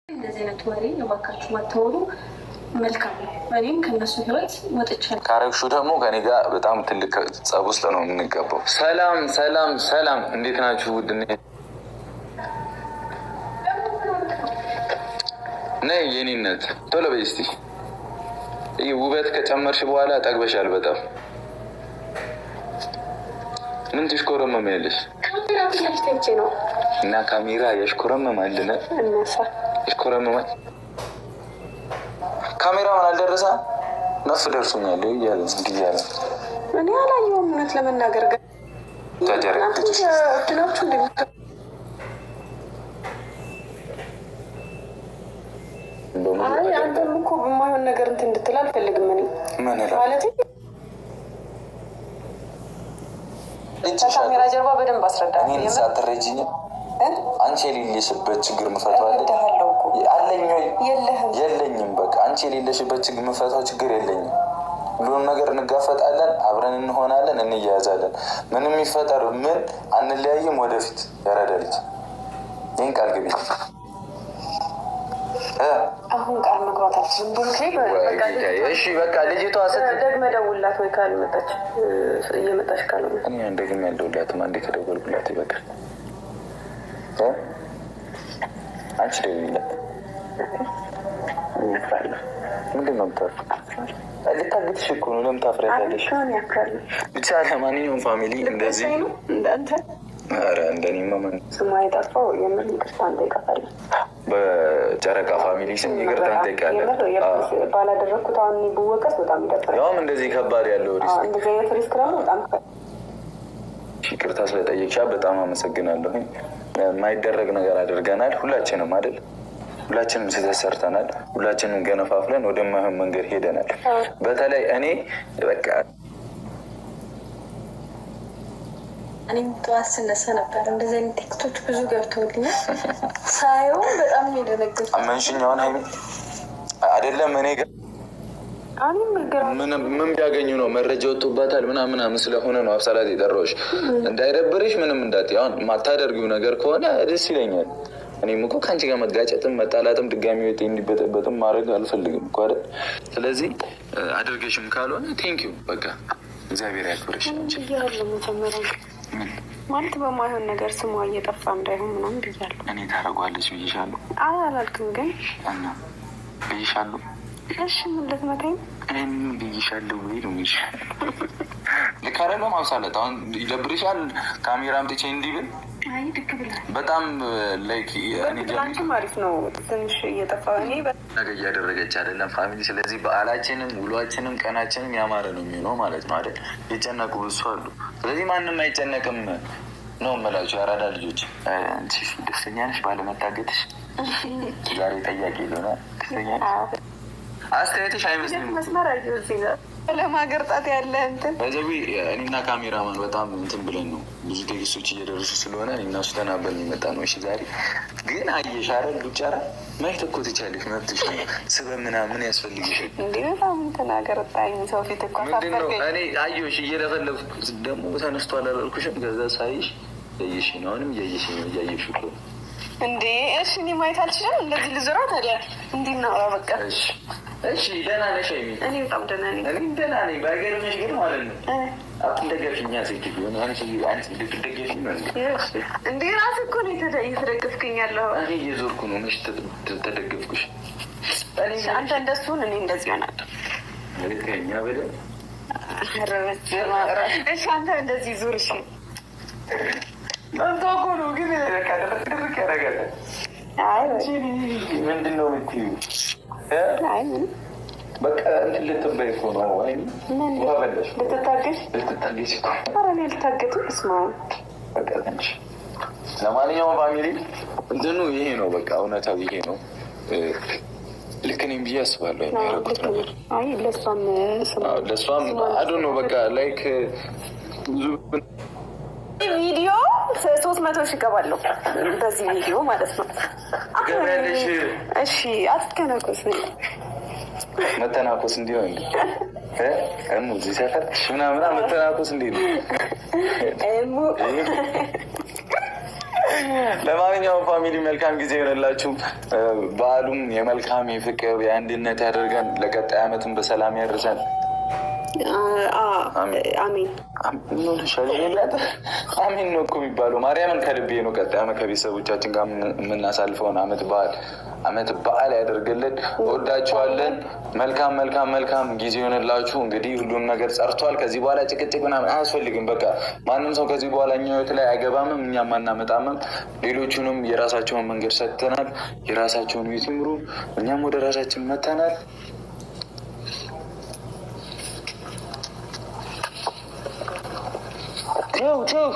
እንደዚህ አይነት ወሬ እባካችሁ ማታወሩ መልካም ነው። እኔም ከእነሱ ህይወት ወጥቻለሁ። ካረግሹ ደግሞ ከኔ ጋር በጣም ትልቅ ጸብ ውስጥ ነው የምንገባው። ሰላም ሰላም ሰላም፣ እንዴት ናችሁ? ውድ ነይ የኔነት ቶሎ በይ እስቲ። ይህ ውበት ከጨመርሽ በኋላ ጠግበሻል በጣም። ምን ትሽኮረመም ያለሽ? ነው። እና ካሜራ ያሽኮረመማል፣ ያሽኮረመማል። ካሜራ ማን አልደረሰ ነፍ ደርሶኛል እያለ እንዲህ እያለ። እኔ አላየሁም እውነት ለመናገር ግን እንትናችሁ አይ አንተም እኮ በማይሆን ነገር እንትን እንድትል አልፈልግም። እኔ ማለት ከካሜራ ጀርባ በደንብ አስረዳ። እኔን ሳትረጂኝ አንቺ የሌለሽበት ችግር ምፈታው አለኝ ወይ? የለኝም። በቃ አንቺ የሌለሽበት ችግር ምፈታው ችግር የለኝም። ሁሉንም ነገር እንጋፈጣለን፣ አብረን እንሆናለን፣ እንያያዛለን። ምንም ይፈጠር ምን አንለያይም። ወደፊት ያረዳ ልጅ ይህን ቃል ግቢ። አሁን ቃል መግባት አልችልም። እሺ በቃ ልጅቷ ደግመህ ደውልላት ወይ ካልመጣች እየመጣች ካልሆነ እኔ ደግሜ አልደውልላትም። አንዴ ከደወልኩላት ይበቃል። አንቺ ደውይላት። ምንድን ነው የምታፍሪው? ልታግትሽ እኮ ነው። ለምን ታፍሪያታለሽ? ብቻ ለማንኛውም family እንደዚህ እንዳንተ ኧረ እንደኔማ ማን ስሟ የጠፋው የምር ይቅርታ እንጠይቃታለን። በጨረቃ family ስም ይቅርታ እንጠይቃለን። ባላደረግኩት አሁን ብወቀስ በጣም ይደብራል። ያውም እንደዚህ ከባድ ያለው risk እንደዚህ አይነት risk ደግሞ በጣም ይቅርታ ስለጠየቅሻ በጣም አመሰግናለሁኝ። የማይደረግ ነገር አድርገናል ሁላችንም አይደል? ሁላችንም ስህተት ሰርተናል። ሁላችንም ገነፋፍለን ወደማይሆን መንገድ ሄደናል። በተለይ እኔ በቃ እኔም ጠዋት ስነሳ ነበር እንደዚህ አይነት text ኦች ብዙ ገብተውልኛል። ሳየው በጣም ነው የደነገጥኩት። አመንሽኝ አሁን ሀይሚ አይደለም እኔ ጋር ምን ቢያገኙ ነው መረጃ ወጥቶባታል ምናምን ምናምን ስለሆነ ነው አብሳላት የጠራሁሽ። እንዳይደብርሽ ምንም እንዳትዪ። አሁን ማታደርጊው ነገር ከሆነ ደስ ይለኛል። እኔም እኮ ከአንቺ ጋር መጋጨትም መጣላትም ድጋሚ ወጤ እንዲበጠበጥም ማድረግ አልፈልግም እኮ አይደል። ስለዚህ አድርገሽም ካልሆነ thank you፣ በቃ እግዚአብሔር ያክብርሽ። ብያለሁ መጀመሪያ ማለት በማይሆን ነገር ስሟ እየጠፋ እንዳይሆን ምናምን ብያለሁ። እኔ ታደርጓለች ብዬሻለሁ። አይ አላልክም ግን እና ብዬሻለሁ። እሺ ምን ልትመታኝ? እኔም ብዬሻለሁ ወይ ነው የሚልሽ። ልክ አይደለም አብሳለት። አሁን ይደብርሻል ካሜራ አምጥቼ እንዲህ ብል። አይ ልክ ብለሃል። በጣም like ላንቺም አሪፍ ነው ትንሽ እየጠፋ እኔ ነገር እያደረገች አይደለም family። ስለዚህ በዓላችንም ውሏችንም ቀናችንም ያማረ ነው የሚሆነው ማለት ነው አይደል? የጨነቁ ብዙ አሉ። ስለዚህ ማንም አይጨነቅም ነው የምላችሁ የአራዳ ልጆች። አንቺ ደስተኛ ነሽ ባለመታገትሽ? ዛሬ ጠያቂ ሆነ። ደስተኛ ነሽ? አስተያየትሽ አይመስልም። መስመር አየሁ እዚህ ጋር ለማገርጣት ያለ እንትን በዘዊ እኔና ካሜራማን በጣም እንትን ብለን ነው፣ ብዙ text ኦች እየደረሱ ስለሆነ እኔና እሱ ተናበን የመጣ ነው። እሺ ዛሬ ግን አየሽ አይደል ሉጫራ ማየት እኮ ትቻለሽ፣ መብትሽ ነው። ስበብ ምናምን ያስፈልግሻል። እንዴ በጣም እንትን አገርጣኝ ሰው ፊት እኮ ምንድን ነው አሳፈርከኝ። እኔ አየሁሽ እየለፈለፍኩ ደግሞ ተነስቷል አላልኩሽም? ከዛ ሳይሽ እያየሽ ነው፣ አሁንም እያየሽ ነው፣ እያየሽ እኮ ነው። እንዴ እሺ እኔ ማየት አልችልም። እንደዚህ ልዞራ ታዲያ እንዲህ እናውራ በቃ። እሺ እሺ፣ ደህና ነሽ ሀይሚ? እኔ በጣም ደህና ነኝ። እኔም ደህና ነኝ። ባይገርምሽ ግን ማለት ነው አትደገፊኛ ሴት ሆን አንቺ ልትደገፊ ነው። እንዴ ራስህ እኮ ነው እየተደገፍክኝ ያለው። እኔ እየዞርኩ ነው። መች ተደገፍኩሽ? አንተ እንደሱን እኔ እንደዚህ ሆናለሁ። ልከኛ በደንብ። እሺ አንተ እንደዚህ ዙር። እሺ መብቷ እኮ ነው፣ ግን በቃ ድርቅ ድርቅ ያደርጋል። አይ ምንድን ነው የምትይው? አይ ምንም። በቃ እንትን ልትበይ እኮ ነው። አይ ምን? ውሃ በላሽ። ልትታገሽ? ልትታገሽ እኮ። ኧረ እኔ አልታገትም። እስማ በቃ ትንሽ ለማንኛውም family እንትኑ ይሄ ነው፣ በቃ እውነታው ይሄ ነው። ልክ እኔም ብዬ አስባለሁ የሚያደርጉት ነገር። አይ ለእሷም አዎ፣ ለእሷም I don't know በቃ like ብዙ ቪዲዮ 300,000 እገባለሁ በዚህ ቪዲዮ ማለት ነው። ትገቢያለሽ። እሺ አትተናኮስ። መተናኮስ እንዲህ ነው እንዴ? እሙ እዚህ ሰፈር ምናምን መተናኮስ እንዴ ነው? እሙ። ለማንኛውም family መልካም ጊዜ ይሆንላችሁ። በዓሉም የመልካም የፍቅር የአንድነት ያደርገን። ለቀጣይ ዓመትም በሰላም ያደርሰን። አሜን። አሜን ነው እኮ የሚባለው። ማርያምን ከልቤ ነው። ቀጣይ ዓመት ከቤተሰቦቻችን ጋር የምናሳልፈውን አመት በዓል ያደርግልን። እወዳችኋለን። መልካም መልካም መልካም ጊዜ ይሆንላችሁ። እንግዲህ ሁሉም ነገር ጸርቷል። ከዚህ በኋላ ጭቅጭቅ ምናምን አያስፈልግም። በቃ ማንም ሰው ከዚህ በኋላ እኛ ህይወት ላይ አይገባምም፣ እኛም አናመጣምም። ሌሎቹንም የራሳቸውን መንገድ ሰጥተናል። የራሳቸውን ህይወት ይምሩ። እኛም ወደ ራሳችን መተናል። ተው ተው።